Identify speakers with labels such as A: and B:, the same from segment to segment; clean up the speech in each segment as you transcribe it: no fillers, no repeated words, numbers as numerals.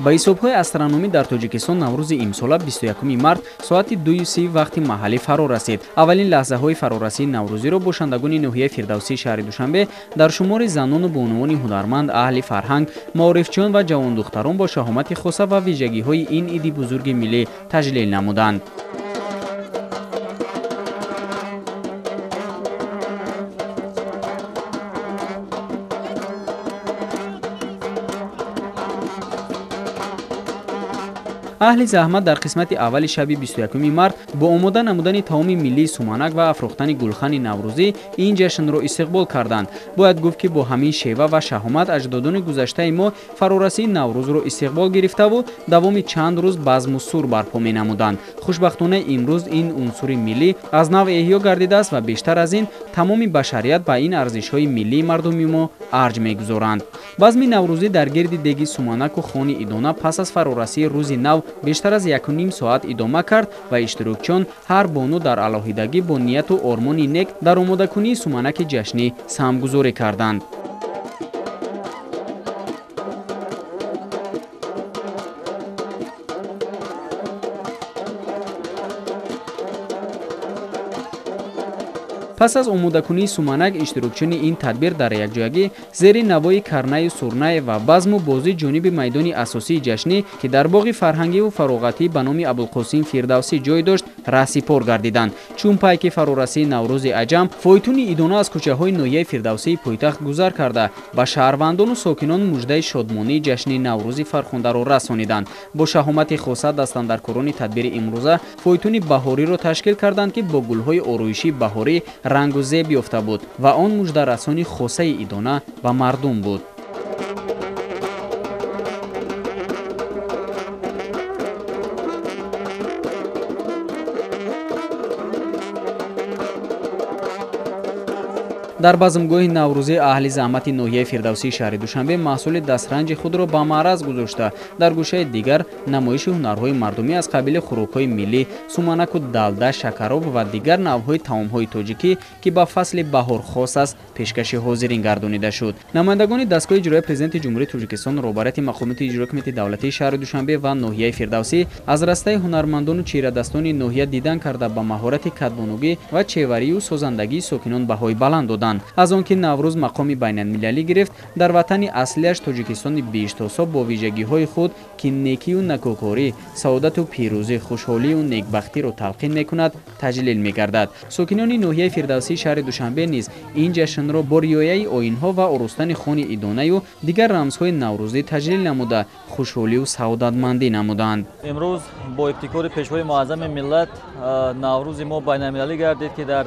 A: Ба ҳисобҳои астрономӣ дар Тоҷикистон Наврӯзи имсола 21 март соати 2:30 вақти маҳаллӣ фаро расид. Аввалин лаҳзаҳои фарорасии наврӯзиро бошандагони ноҳияи Фирдавсии шаҳри Душанбе дар шумори занону бонувони ҳунарманд, аҳли фарҳанг, маорифчиён ва ҷавондухтарон бо шаҳомати хоса ва вижагиҳои ин иди бузурги миллӣ таҷлил намуданд. Аҳли заҳмат дар қисмати аввали шаби 21 март бо омода намудани таоми миллии суманак ва афрӯхтани гулхани наврӯзӣ ин ҷашнро истиқбол карданд. Бояд гуфт, ки бо ҳамин шева ва шаҳомат аҷдодони гузаштаи мо фарорасии наврӯзро истиқбол гирифтаву давоми чанд рӯз базму сур барпо менамуданд. Хушбахтона имрӯз ин унсури миллӣ аз нав эҳё гардидааст ва бештар аз ин тамоми башарият ба ин арзишҳои миллии мардуми мо арҷ мегузоранд. Базми наврӯзӣ дар гирди деги суманаку хони идона пас аз фарорасии рӯзи нав бештар аз 1,5 соат идома кард ва иштирокчиён ҳар бону дар алоҳидагӣ бо нияту ормони нек дар омодакунии суманаки ҷашнӣ саҳмгузорӣ карданд. Пас аз омодакунии суманак иштирокчиёни ин тадбир дар якҷоягӣ зери навои карнаю сурнай ва базму бозӣ ҷониби майдони асосии ҷашнӣ, ки дар боғи фарҳангиву фароғатӣ ба номи Абулқосим Фирдавсӣ ҷой дошт, раҳсипор гардиданд. Чун пайки фарорасии Наврӯзи аҷам фойтуни идона аз кӯчаҳои ноҳияи Фирдавсии пойтахт гузар карда ба шаҳрвандону сокинон муждаи шодмонии ҷашни Наврӯзи фархундаро расониданд. Бо шаҳомати хоса дастандаркорони тадбири имрӯза фойтуни баҳориро ташкил карданд, ки бо гулҳои ороишии баҳорӣ рангу зеб ёфта буд ва он муждарасони хосаи идона ба мардум буд. Дар базмгоҳи наврӯзӣ аҳли заҳмати ноҳияи Фирдавсии шаҳри Душанбе маҳсули дастранҷи худро ба маъраз гузошта, дар гӯшаи дигар намоиши ҳунарҳои мардумӣ аз қабили хӯрокҳои миллӣ, суманаку далда, шакароб ва дигар навъҳои таомҳои тоҷикӣ, ки ба фасли баҳор хос аст, пешкаши ҳозирин гардонида шуд. Намояндагони дастгоҳи иҷроияи Президенти Ҷумҳурии Тоҷикистон, роҳбарияти мақомоти иҷроияи ҳокимияти давлатии шаҳри Душанбе ва ноҳияи Фирдавсӣ аз растаи ҳунармандону чирадастони ноҳия дидан карда ба маҳорати кадбонугӣ ва чеварию созандагии сокинон баҳои баланд доданд. Аз он ки Наврӯз мақоми байналмилалӣ гирифт, дар ватани аслиаш Тоҷикистони биҳиштосо бо вижагиҳои худ, ки некию накӯкорӣ, саодату пирӯзӣ, хушҳолию некбахтиро талқин мекунад, таҷлил мегардад. Сокинони ноҳияи Фирдавсии шаҳри Душанбе низ ин ҷашнро бо риояи оинҳо ва оростани хони идонаю дигар рамзҳои наврӯзӣ таҷлил намуда, хушҳолию саодатмандӣ намуданд.
B: Имрӯз бо ибтикори Пешвои муаззами миллат Наврӯзи мо байналмилалӣ гардид, ки дар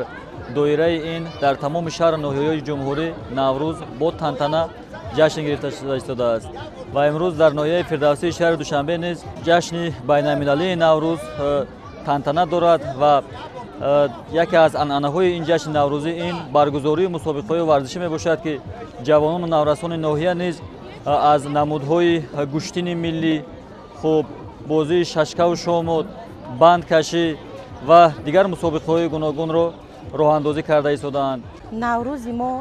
B: доираи ин дар тамоми шаҳру ноҳияҳои ҷумҳурӣ Наврӯз бо тантана ҷашн гирифта шуда истодааст ва имрӯз дар ноҳияи Фирдавсии шаҳри Душанбе низ ҷашни байналмилалии Наврӯз тантана дорад ва яке аз анъанаҳои ин ҷашни наврӯзӣ ин баргузории мусобиқаҳои варзишӣ мебошад, ки ҷавонону наврасони ноҳия низ аз намудҳои гӯштини миллӣ, хуб бозии шашкаву шомот, бандкашӣ ва дигар мусобиқаҳои гуногунро роҳандозӣ карда истодаанд.
C: Наврӯзи мо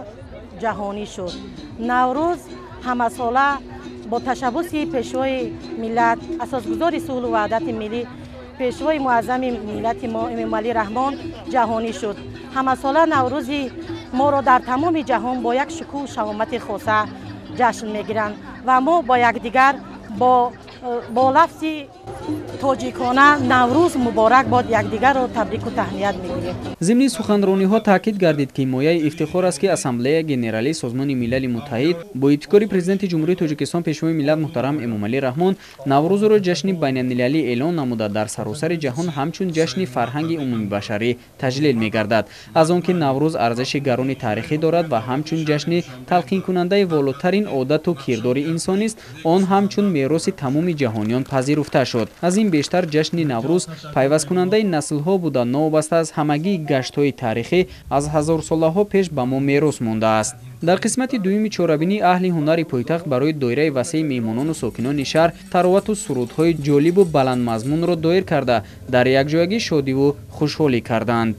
C: ҷаҳонӣ шуд. Наврӯз ҳамасола бо ташаббуси Пешвои миллат, асосгузори сулҳу ваҳдати миллӣ, Пешвои муаззами миллати мо Эмомалӣ Раҳмон ҷаҳонӣ шуд. Ҳамасола Наврӯзи моро дар тамоми ҷаҳон бо як шукӯҳу шаҳомати хоса ҷашн мегиранд ва мо бо якдигар бо лафзи тоҷикона Наврӯз муборак бод якдигарро табрику таҳният мегӯем.
A: Зимни суханрониҳо таъкид гардид, ки мояи ифтихор аст, ки Ассамблея Генералии Созмони Милали Муттаҳид бо ибтикори Президенти Ҷумҳурии Тоҷикистон Пешвои миллат муҳтарам Эмомалӣ Раҳмон Наврӯзро ҷашни байналмилалӣ эълон намуда, дар саросари ҷаҳон ҳамчун ҷашни фарҳанги умумибашарӣ таҷлил мегардад. Аз он ки Наврӯз арзиши гарони таърихӣ дорад ва ҳамчун ҷашни талқинкунандаи волотарин одату кирдори инсонист, он ҳамчун мероси тамоми ҷаҳониён пазируфта шуд. Аз ин бештар ҷашни Наврӯз пайвасткунандаи наслҳо буда, новобаста аз ҳамагии гаштҳои таърихӣ аз ҳазорсолаҳо пеш ба мо мерос мондааст. Дар қисмати дуюми чорабинӣ аҳли ҳунари пойтахт барои доираи васеи меҳмонону сокинони шаҳр таровату сурудҳои ҷолибу баландмазмунро доир карда, дар якҷоягӣ шодиву хушҳолӣ карданд.